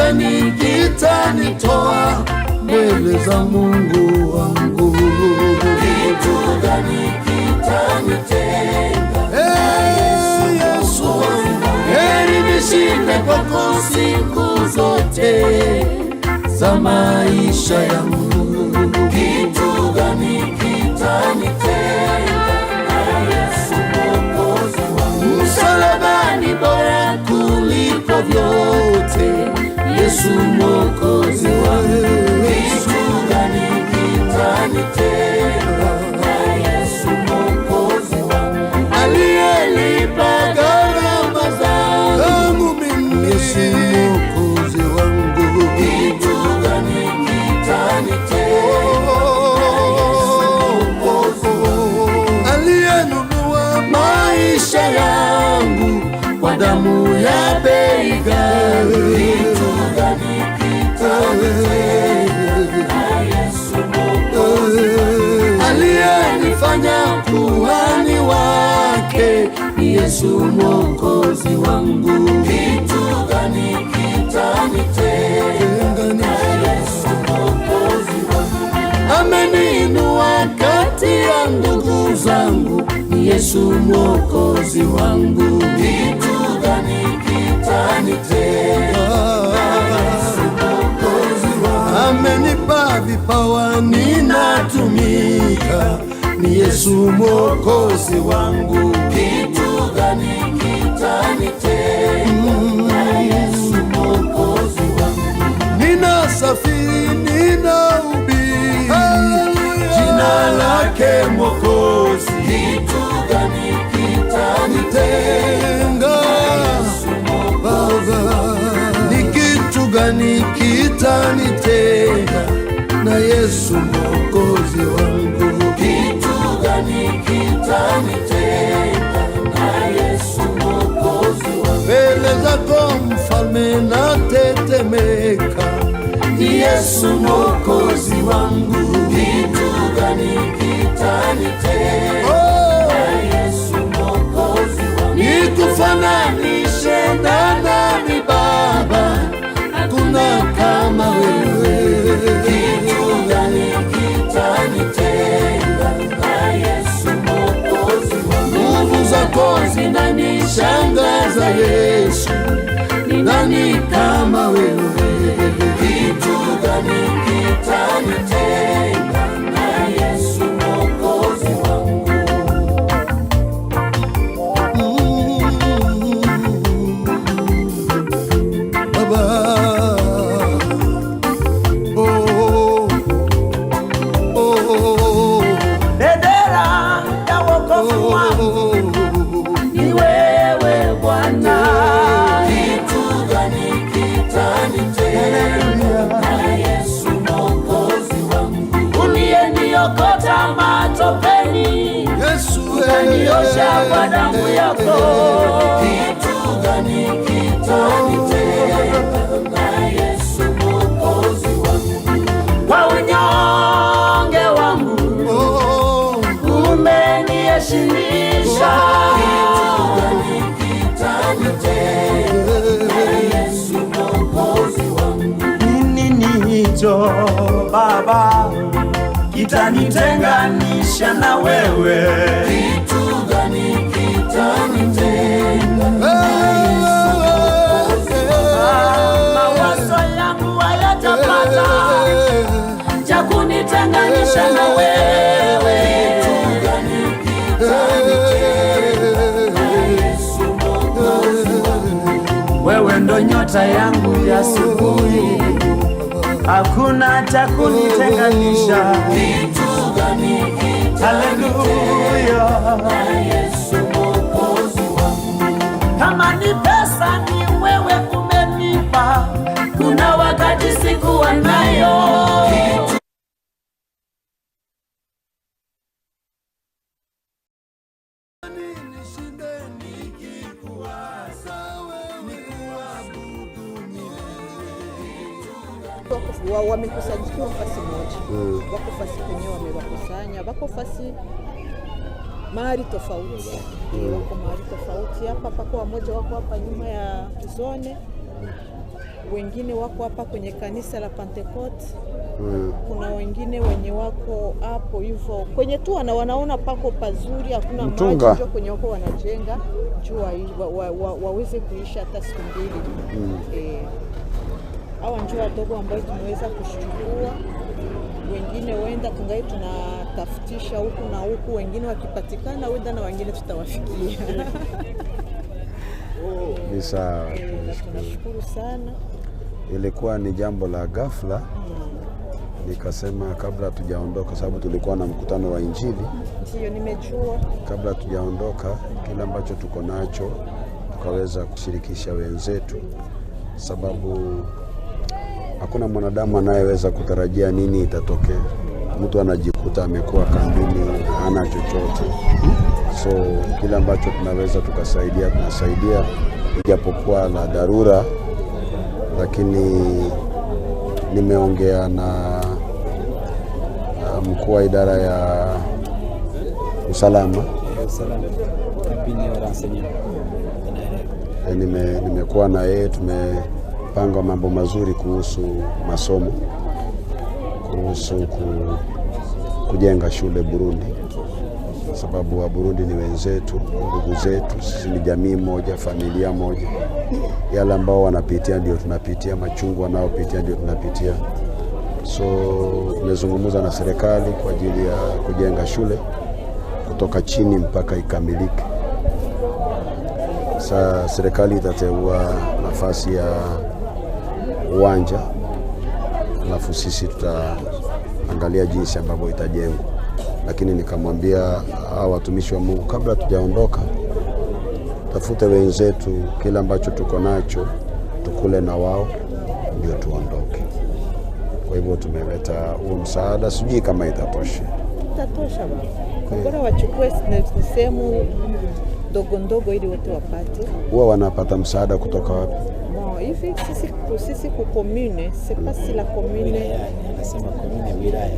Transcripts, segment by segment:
gani kitanitoa mbele za Mungu wangu? Kitu gani kitanitenga? Hey, Yesu wangu, heri nishinde kwako siku zote za maisha yangu. Kitu gani kitanitenga na Yesu Mwokozi wangu? Msalaba ni bora kuliko vyote, Yesu Mwokozi wangu. Kitu gani kitanitenga na Yesu Mwokozi wangu? Aliyelipa gharama zangu mimi, Yesu Mwokozi wangu. Kitu gani kitanitenga na Yesu Mwokozi wangu? Aliyenunua maisha yangu kwa damu ya bei ghali. Kitu gani kitanitenga na Yesu Mwokozi wangu? Aliyenifanya kuhani wake ni Yesu Mwokozi wangu. Kitu gani kitanitenga na Yesu Mwokozi wangu? Ameniinua kati ya ndugu zangu, ni Yesu Mwokozi wangu. Kitu gani kitanitenga na Yesu Mwokozi wangu? Amenipa vipawa ninatumika, ni Yesu Mwokozi wangu. Kitu gani kitanitenga na Yesu Mwokozi wangu? Ninasafiri, ninahubiri jina lake Mwokozi. Kitu gani kitanitenga Tenga na Yesu Mwokozi wangu? Ni kitu gani kitanitenga na Yesu Mwokozi wangu? Kitu gani kitanitenga na Yesu Mwokozi wangu? Mbele zako mfalme natetemeka, ni Yesu Mwokozi wangu. Kitu gani kitanitenga Oh, na Yesu Mwokozi wangu? Nikufananishe na nani Baba? Hakuna kama wewe. Kitu gani kitanitenga na Yesu Mwokozi wangu? Nguvu zako zinanishangaza Yesu, ni nani kama wewe? Kitu gani kitanitenga na Yesu Mwokozi wangu? Baba, oh, oh, Bendera ya wokovu wangu oh, ni wewe Bwana. Kitu gani kitanitenga na Yesu Mwokozi wangu? Uliyeniokota matopeni, Yesu, ukaniosha kwa damu yako. Kitu gani kitanitenga na Yesu Mwokozi wangu? Kwa unyonge wangu oh, umeniheshimisha. Kitu gani kitanitenga na Yesu Mwokozi wangu? Nini hicho Baba kitanitenganisha na wewe? Kitu gani kitanitenga na Yesu Mwokozi wangu? Mawazo yangu hayatapata cha kunitenganisha na wewe. Kitu gani kitanitenga na Yesu Mwokozi wangu? Wewe ndo nyota yangu ya asubuhi, hakuna cha kunitenganisha. Kitu gani Haleluya. kitanitenga na Yesu Mwokozi wangu? Kama ni pesa ni wewe umenipa, kuna wakati sikuwa nayo. Kitu Nishinde nikikuwaza wewe, nikuabudu milele. Wamekusanyikiwa fasi moja, wako fasi kwenye wamewakusanya, wako fasi mahali tofauti, wako mahali tofauti. Hapa pako wamoja wako hapa nyuma ya zone. Wengine wako hapa kwenye kanisa la Pentecote. Kuna wengine wenye wako hapo hivyo kwenye tu wanaona pako pazuri, hakuna maji, Mtunga. ndio kwenye wako wanajenga juu waweze kuisha hata siku mbili. Hawa ndio wadogo ambao tumeweza kushukua, wengine wenda tungai tunatafutisha huku na huku, wengine wakipatikana wenda na wengine tutawafikia. Ni sawa. Na tunashukuru sana. Ilikuwa ni jambo la ghafla, nikasema kabla tujaondoka, sababu tulikuwa na mkutano wa Injili. Ndiyo, nimejua. Kabla tujaondoka, kile ambacho tuko nacho tukaweza kushirikisha wenzetu, sababu hakuna mwanadamu anayeweza kutarajia nini itatokea. Mtu anajikuta amekuwa kambini, hana chochote. So kile ambacho tunaweza tukasaidia, tunasaidia, ijapokuwa la dharura, lakini nimeongea na mkuu wa idara ya usalama. Nimekuwa na yeye, tumepanga mambo mazuri kuhusu masomo, kuhusu kujenga shule Burundi, sababu wa Burundi ni wenzetu, ndugu zetu, sisi ni jamii moja, familia moja. Yale ambao wanapitia ndio tunapitia, machungu wanaopitia ndio tunapitia. So tumezungumza na serikali kwa ajili ya kujenga shule kutoka chini mpaka ikamilike. Sa serikali itateua nafasi ya uwanja, alafu sisi tutaangalia jinsi ambavyo itajengwa. Lakini nikamwambia hawa watumishi wa Mungu, kabla tujaondoka, tafute wenzetu, kile ambacho tuko nacho tukule na wao, ndio tuondoke. Kwa hivyo tumeleta huo msaada, sijui kama itatosha. Itatosha baba, bora wachukue sehemu ndogo ndogo ili wote wapate. Huwa wanapata msaada kutoka wapi? Bon, hivi sisi ku commune, c'est pas si la commune. Anasema commune, wilaya.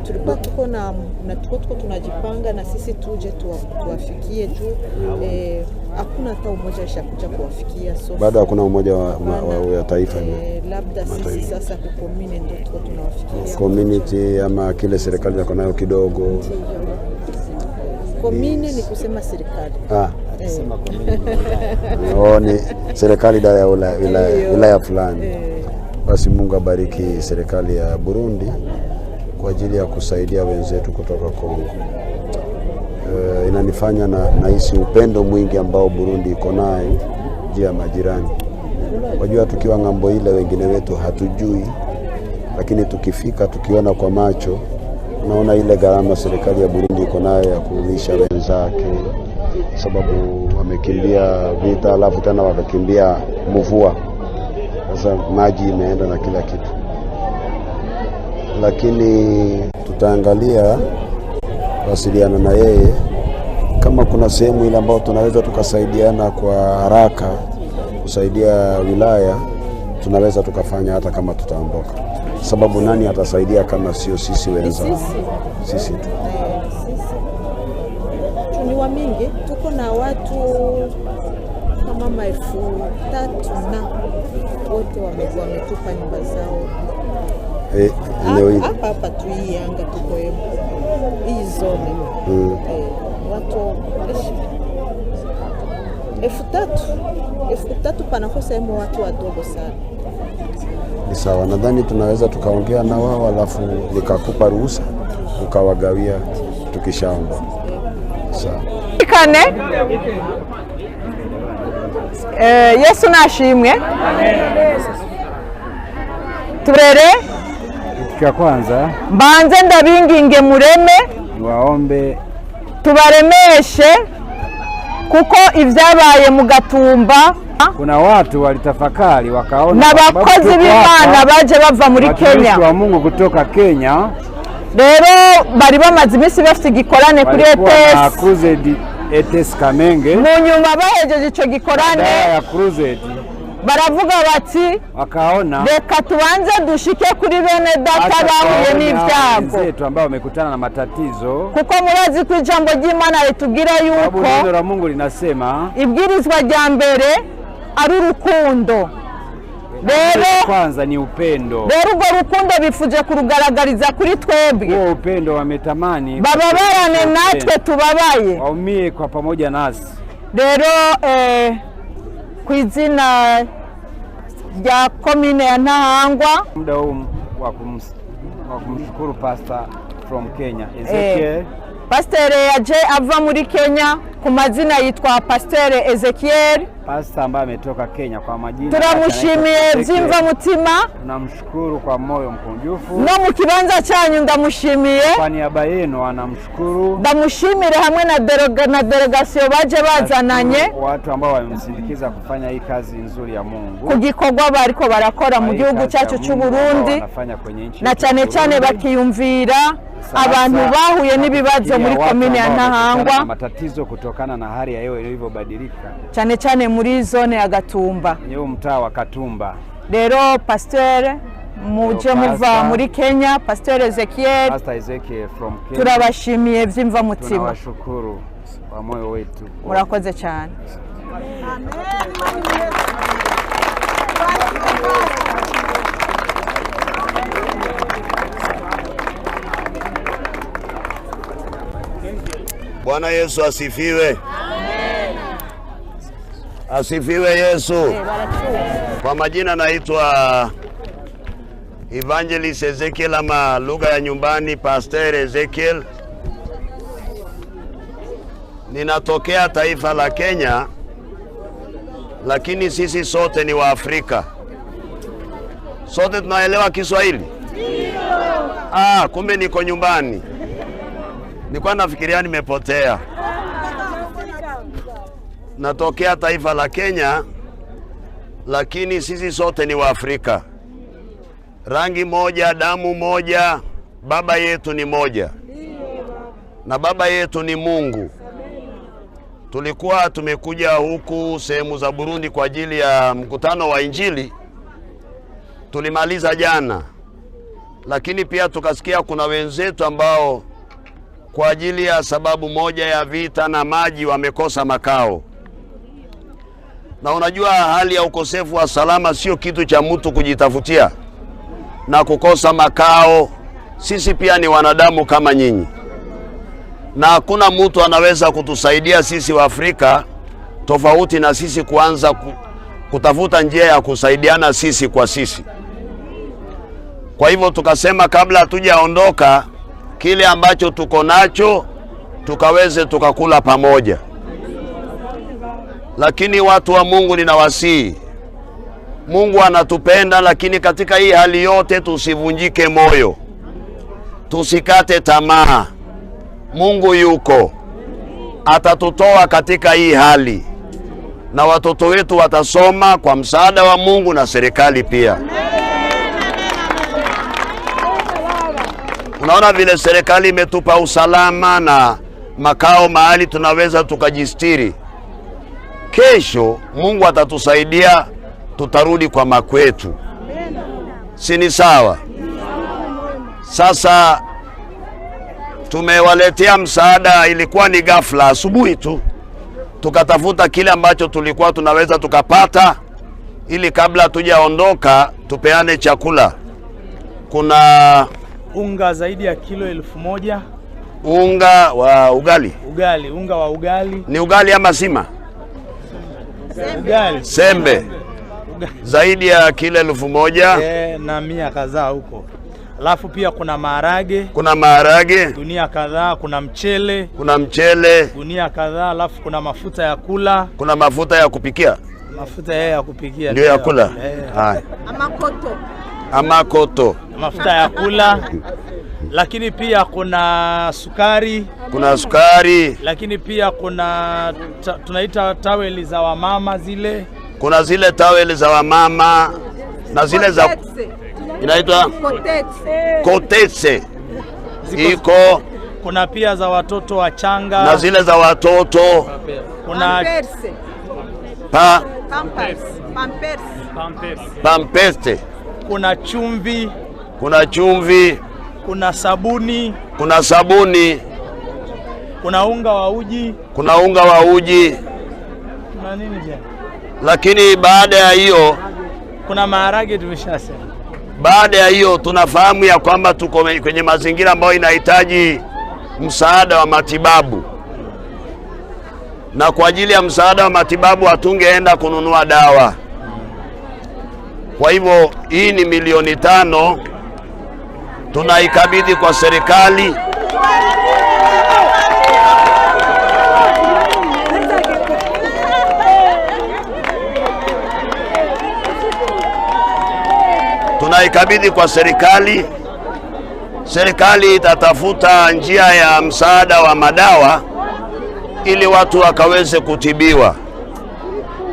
Tulikuwa tuko na tuko tunajipanga na sisi tuje tuwafikie juu hakuna hata umoja ishakuja kuwafikia, so Bado hakuna umoja wa taifa, labda sisi sasa ku commune ndio tuko tunawafikia. Community ama kile serikali yako nayo kidogo. Commune ni kusema serikali. Akisema commune ni wilaya. Oh, ni serikali idara ya wilaya fulani. Basi Mungu abariki serikali ya Burundi kwa ajili ya kusaidia wenzetu kutoka Kongo. Inanifanya nahisi upendo mwingi ambao Burundi iko nayo juu ya majirani. Wajua, tukiwa ng'ambo ile wengine wetu hatujui, lakini tukifika tukiona kwa macho, unaona ile gharama serikali ya Burundi iko nayo ya kulisha wenzake, sababu wamekimbia vita, alafu tena wakakimbia mvua. Sasa maji imeenda na kila kitu, lakini tutaangalia wasiliana na yeye kama kuna sehemu ile ambayo tunaweza tukasaidiana kwa haraka kusaidia wilaya, tunaweza tukafanya hata kama tutaondoka, sababu nani atasaidia kama sio sisi wenzao? Sisi tu. Sisi ni wa mingi, tuko na watu kama 3,000 na wote wametupa nyumba zao. Eneo hili Hapa tu hii anga tuko hii zone. Watu 3,000 panakosa hemo, watu wadogo sana. Ni sawa, nadhani tunaweza tukaongea na wao alafu nikakupa ruhusa ukawagawia tukishaomba. Sawa. Kane Yesu nashimwe turere. Kitu cha kwanza mbanze ndabinginge mureme, niwaombe tubaremeshe kuko ibyabaye mu Gatumba. Kuna watu walitafakari wakaona n'abakozi b'Imana baje bava muri Kenya wa Mungu kutoka Kenya rero bari bamaze iminsi bafite igikorane kuri ETS Crusade ETS Kamenge. Mu nyuma bahejeje ico gikorane ya Crusade baravuga bati wakaona reka tubanze dushike kuri bene data bahuye n'ibyago, wenzetu ambao wamekutana na matatizo, kuko murazi ko ijambo ry'Imana ritubwira yuko neno la Mungu linasema ibwirizwa rya mbere ari urukundo. Rero Kwanza ni upendo. Rero urwo rukundo bifuje kurugaragariza kuri twebwe. Huo upendo wametamani Bababarane natwe tubabaye. Waumie kwa pamoja nasi. Rero ku izina rya komine ya Ntahangwa, Muda huu wa kumshukuru Pastor from Kenya Ezekiel. Pasiteri yaje ava muri Kenya, ku mazina yitwa Pasiteri Ezekiel. Pastor ambaye ametoka Kenya kwa majina Turamushimiye yake anaitwa Ezekiel. by'imvamutima. Tunamshukuru kwa moyo mkunjufu. No mu kibanza cyanyu ndamushimiye. Kwa niaba yenu anamshukuru. Ndamushimire hamwe na délégation baje bazananye Nashukuru watu ambao wamemsindikiza kufanya hii kazi nzuri ya Mungu ku gikorwa bariko barakora mu Kwa hii gihugu kazi ya cyacu cy'u Mungu ambao Burundi, wanafanya kwenye nchi na yetu ya cyane cyane Burundi. bakiyumvira Sasa, abantu bahuye n'ibibazo muri watu komine ya ambao wamekutana na Ntahangwa, matatizo kutokana na hali ya hewa ilivyobadilika cyane cyane muri zone ya Gatumba. kwenye huu mtaa wa Katumba. Rero pasiteri muje Rero muva muri Kenya, Pasiteri Ezekiel, Pastor Ezekiel from Kenya, turabashimiye by'imvamutima. Tunawashukuru kwa moyo wetu. Murakoze cyane. Bwana Yesu asifiwe. Asifiwe Yesu. Kwa majina naitwa Evangelist Ezekiel ama lugha ya nyumbani Pastor Ezekiel. Ninatokea taifa la Kenya, lakini sisi sote ni Waafrika. Sote tunaelewa Kiswahili? Ah, kumbe niko nyumbani. Nilikuwa nafikiria nimepotea. Natokea taifa la Kenya, lakini sisi sote ni Waafrika. Rangi moja, damu moja, baba yetu ni moja, na baba yetu ni Mungu. Tulikuwa tumekuja huku sehemu za Burundi kwa ajili ya mkutano wa Injili, tulimaliza jana, lakini pia tukasikia kuna wenzetu ambao kwa ajili ya sababu moja ya vita na maji wamekosa makao. Na unajua hali ya ukosefu wa salama sio kitu cha mtu kujitafutia na kukosa makao. Sisi pia ni wanadamu kama nyinyi, na hakuna mtu anaweza kutusaidia sisi wa Afrika tofauti na sisi kuanza kutafuta njia ya kusaidiana sisi kwa sisi. Kwa hivyo tukasema kabla hatujaondoka, kile ambacho tuko nacho tukaweze tukakula pamoja. Lakini watu wa Mungu, ninawasihi, Mungu anatupenda, lakini katika hii hali yote tusivunjike moyo, tusikate tamaa. Mungu yuko, atatutoa katika hii hali, na watoto wetu watasoma kwa msaada wa Mungu na serikali pia. Unaona vile serikali imetupa usalama na makao mahali tunaweza tukajistiri. Kesho Mungu atatusaidia, tutarudi kwa makwetu, si ni sawa? Sasa tumewaletea msaada, ilikuwa ni ghafla, asubuhi tu tukatafuta kile ambacho tulikuwa tunaweza tukapata, ili kabla hatujaondoka tupeane chakula. Kuna unga zaidi ya kilo 1000. Unga wa ugali. Ugali, unga wa ugali. Ni ugali ama sima? Ugali. Sembe zaidi ya kilo 1000. Na mia kadhaa huko. Alafu pia kuna maharage. Kuna maharage. Gunia kadhaa, kuna mchele. Kuna mchele. Gunia kadhaa, alafu kuna mafuta ya kula. Kuna mafuta ya kupikia. Mafuta ya kupikia. Ndio ya kula. Eh. Haya. Amakoto. Amakoto. Mafuta ya kula. Lakini pia kuna sukari. Kuna sukari. Lakini pia kuna tunaita taweli za wamama zile. Kuna zile taweli za wamama na zile za inaitwa Kotetse. Kotetse. Iko. Kuna pia za watoto wachanga. Na zile za watoto. Kuna Pampers. Pampers. Pampers. Pampers. Kuna chumvi. Kuna chumvi. Kuna sabuni. Kuna sabuni. Kuna unga wa uji. Kuna unga wa uji. Kuna nini tena? Lakini baada ya hiyo Kuna maharage tumeshasema. Baada ya hiyo, tunafahamu ya kwamba tuko kwenye mazingira ambayo inahitaji msaada wa matibabu, na kwa ajili ya msaada wa matibabu hatungeenda kununua dawa. Kwa hivyo hii ni 5 milioni tunaikabidhi kwa serikali. Tunaikabidhi kwa serikali. Serikali itatafuta njia ya msaada wa madawa ili watu wakaweze kutibiwa.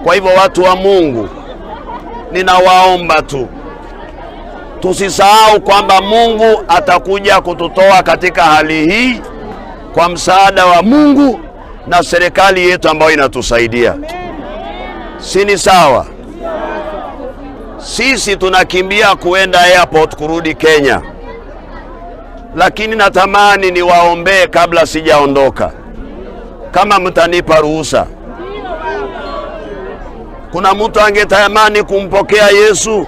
Kwa hivyo watu wa Mungu, ninawaomba tu tusisahau kwamba Mungu atakuja kututoa katika hali hii kwa msaada wa Mungu na serikali yetu ambayo inatusaidia. Si ni sawa? Sisi tunakimbia kuenda airport kurudi Kenya, lakini natamani niwaombee kabla sijaondoka, kama mtanipa ruhusa. Kuna mtu angetamani kumpokea Yesu?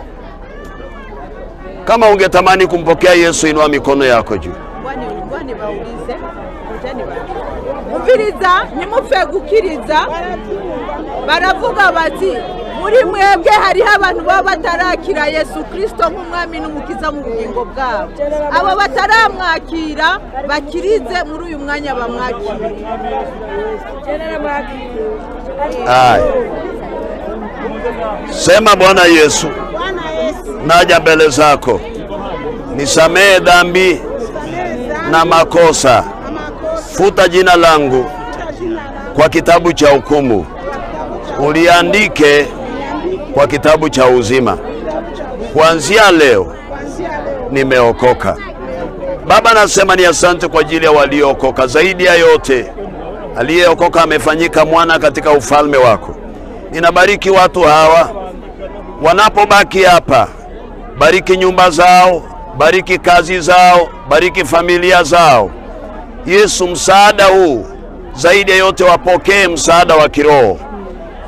Kama ungetamani kumpokea Yesu, inua mikono yako juu. Bwani bawulize ujani. Umviriza, nimupfe gukiriza. Baravuga bati muri mwebwe hariho abantu baba batarakira Yesu Kristo nk'umwami n'umukiza mu bugingo bwabo. Abo bataramwakira bakirize muri uyu mwanya bamwakira. Aya. Sema, Bwana Yesu, naja mbele zako, nisamehe dhambi na makosa, futa jina langu kwa kitabu cha hukumu, uliandike kwa kitabu cha uzima. Kuanzia leo nimeokoka. Baba, nasema ni asante kwa ajili ya waliookoka. Zaidi ya yote, aliyeokoka amefanyika mwana katika ufalme wako. Ninabariki watu hawa wanapobaki hapa, bariki nyumba zao, bariki kazi zao, bariki familia zao. Yesu, msaada huu zaidi ya yote wapokee msaada wa kiroho,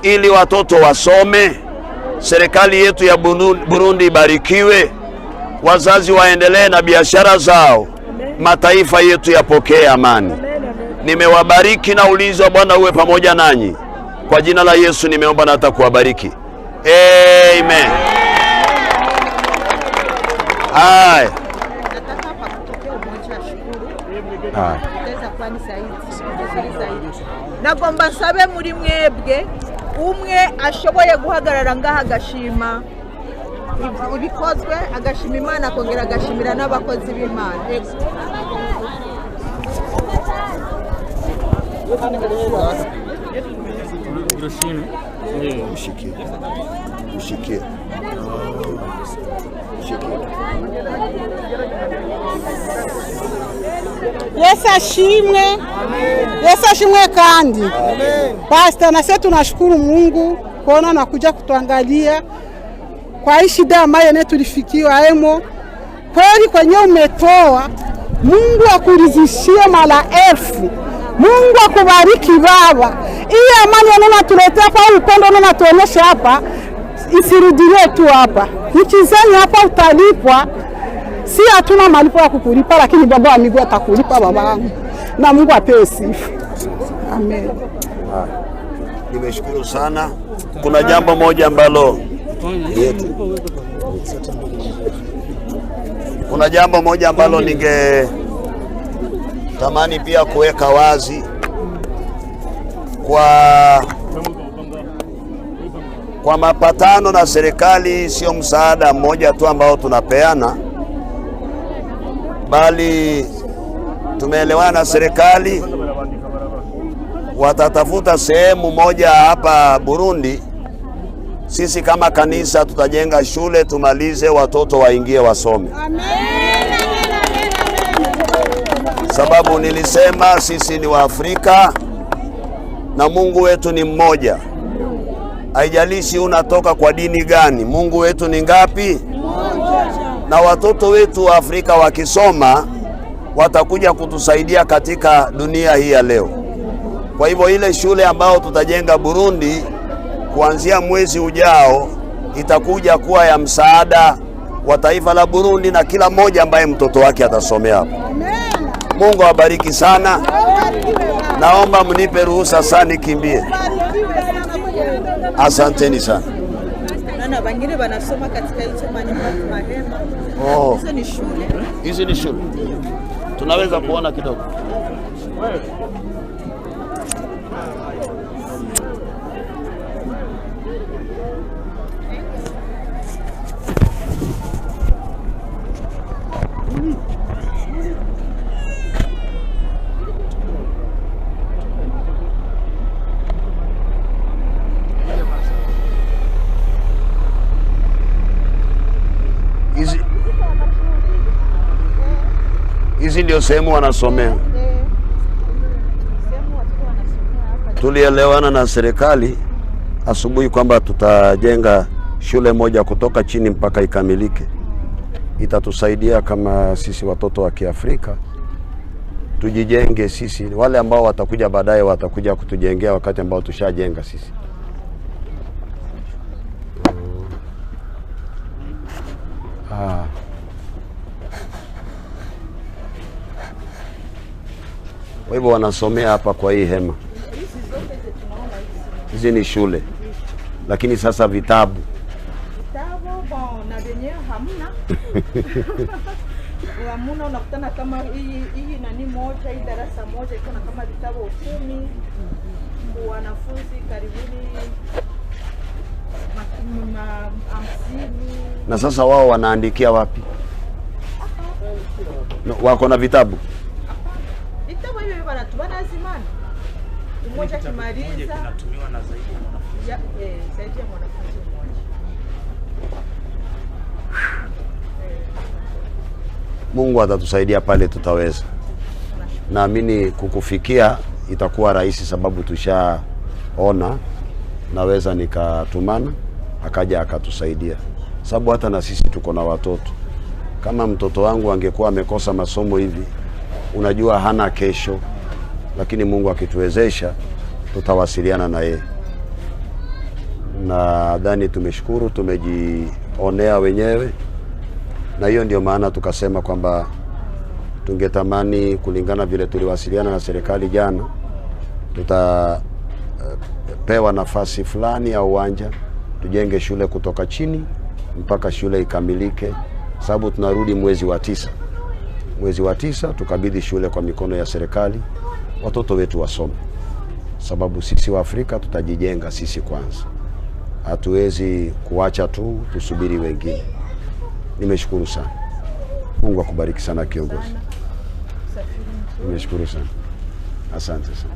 ili watoto wasome, serikali yetu ya Burundi ibarikiwe, wazazi waendelee na biashara zao, mataifa yetu yapokee amani. Nimewabariki na ulinzi wa Bwana uwe pamoja nanyi. Kwa jina la Yesu nimeomba na hata kuwabariki. Amen. Haya. Nataka hapa kutokea umoja ashukuru. Haya. Itaweza kuba ni zaidi vizuri zaidi. Nagomba nsabe muri mwebwe umwe ashoboye guhagarara ngaha agashima ibikozwe, agashima Imana, akongera agashimira n'abakozi b'Imana. Ego. Ushikie. Ushikie. Ushikie. Yesu ashimwe. Yesu ashimwe kandi. Pastor, na sisi tunashukuru Mungu kuona nakuja kutuangalia kwa hii shida ambayo yenyewe tulifikiwa emo. Kweli kwenye umetoa, Mungu akurizishie mara elfu. Mungu akubariki baba. Hii amani unatuletea kwa upendo unatuonyesha hapa isirudilie tu hapa. Nikizani hapa utalipwa. Si hatuna malipo ya kukulipa, lakini Baba wa miguu atakulipa babangu, na Mungu apewe sifa. Amen. Nimeshukuru sana. Kuna jambo moja ambalo yetu, kuna jambo moja ambalo ninge tamani pia kuweka wazi kwa mapatano na serikali, sio msaada mmoja tu ambao tunapeana, bali tumeelewana na serikali watatafuta sehemu moja hapa Burundi. Sisi kama kanisa tutajenga shule, tumalize, watoto waingie wasome. Sababu nilisema sisi ni Waafrika na Mungu wetu ni mmoja. Haijalishi unatoka kwa dini gani, Mungu wetu ni ngapi? Na watoto wetu wa Afrika wakisoma watakuja kutusaidia katika dunia hii ya leo. Kwa hivyo ile shule ambayo tutajenga Burundi kuanzia mwezi ujao, Itakuja kuwa ya msaada wa taifa la Burundi na kila mmoja ambaye mtoto wake atasomea hapo. Mungu awabariki sana. Naomba mnipe ruhusa sana nikimbie. Asanteni sana. Na wengine wanasoma katika hizo manyumba mahema. Oh. Hizo ni shule. Hizi ni shule, tunaweza kuona kidogo. Hizi ndio sehemu wanasomea. Tulielewana na serikali asubuhi kwamba tutajenga shule moja kutoka chini mpaka ikamilike. Itatusaidia kama sisi watoto wa Kiafrika tujijenge sisi. Wale ambao watakuja baadaye watakuja kutujengea wakati ambao tushajenga sisi. Ah. Kwa hivyo wanasomea hapa kwa hii hema. Hizi ni shule, lakini sasa vitabu Vitabu bon, na vyenyewe hamna. Hamuna, unakutana kama hii nani moja, hii darasa moja iko na kama vitabu 10 kwa wanafunzi karibuni 50. Na sasa wao wanaandikia wapi? No, wako na vitabu? Vitabu hivyo wanazimana. Mmoja kimaliza kinatumiwa na zaidi ya mwanafunzi. Zaidi ya mwanafunzi mmoja. Mungu atatusaidia pale tutaweza. Naamini kukufikia itakuwa rahisi sababu tushaona, naweza nikatumana akaja akatusaidia. Sababu hata na sisi tuko na watoto. Kama mtoto wangu angekuwa amekosa masomo hivi, unajua hana kesho, lakini Mungu akituwezesha tutawasiliana na yeye. Nadhani tumeshukuru, tumejionea wenyewe, na hiyo ndio maana tukasema kwamba tungetamani kulingana vile tuliwasiliana na serikali jana, tutapewa nafasi fulani ya uwanja tujenge shule kutoka chini mpaka shule ikamilike, sababu tunarudi mwezi wa 9. Mwezi wa 9 tukabidhi shule kwa mikono ya serikali, watoto wetu wasome, sababu sisi wa Afrika tutajijenga sisi kwanza, hatuwezi kuacha tu tusubiri wengine. Nimeshukuru sana. Mungu akubariki sana kiongozi. Nimeshukuru sana. Asante sana.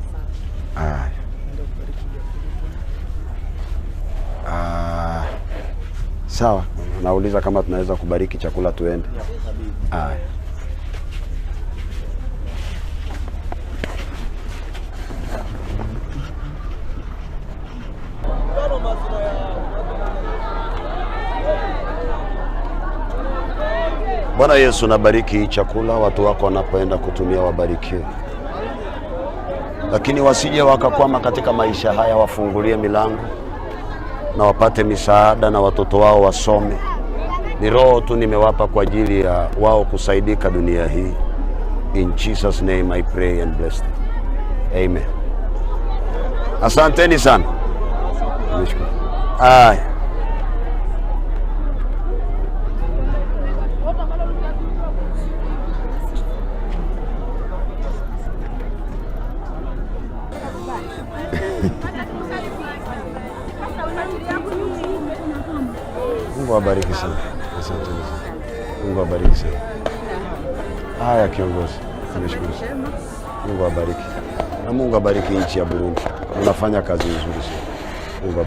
Sawa, nauliza kama tunaweza kubariki chakula tuende. Haya. Bwana Yesu, nabariki chakula watu wako wanapoenda kutumia, wabarikiwe, lakini wasije wakakwama katika maisha haya, wafungulie milango na wapate misaada na watoto wao wasome. Ni roho tu nimewapa kwa ajili ya wao kusaidika dunia hii. In Jesus name I pray and bless them. Amen. Asanteni sana. Nimeshukuru. Haya. Mungu awabariki sana. Asante sana. Mungu awabariki sana. Haya kiongozi, nimeshukuru sana. Mungu awabariki. Na Mungu abariki nchi ya Burundi. Unafanya kazi nzuri sana.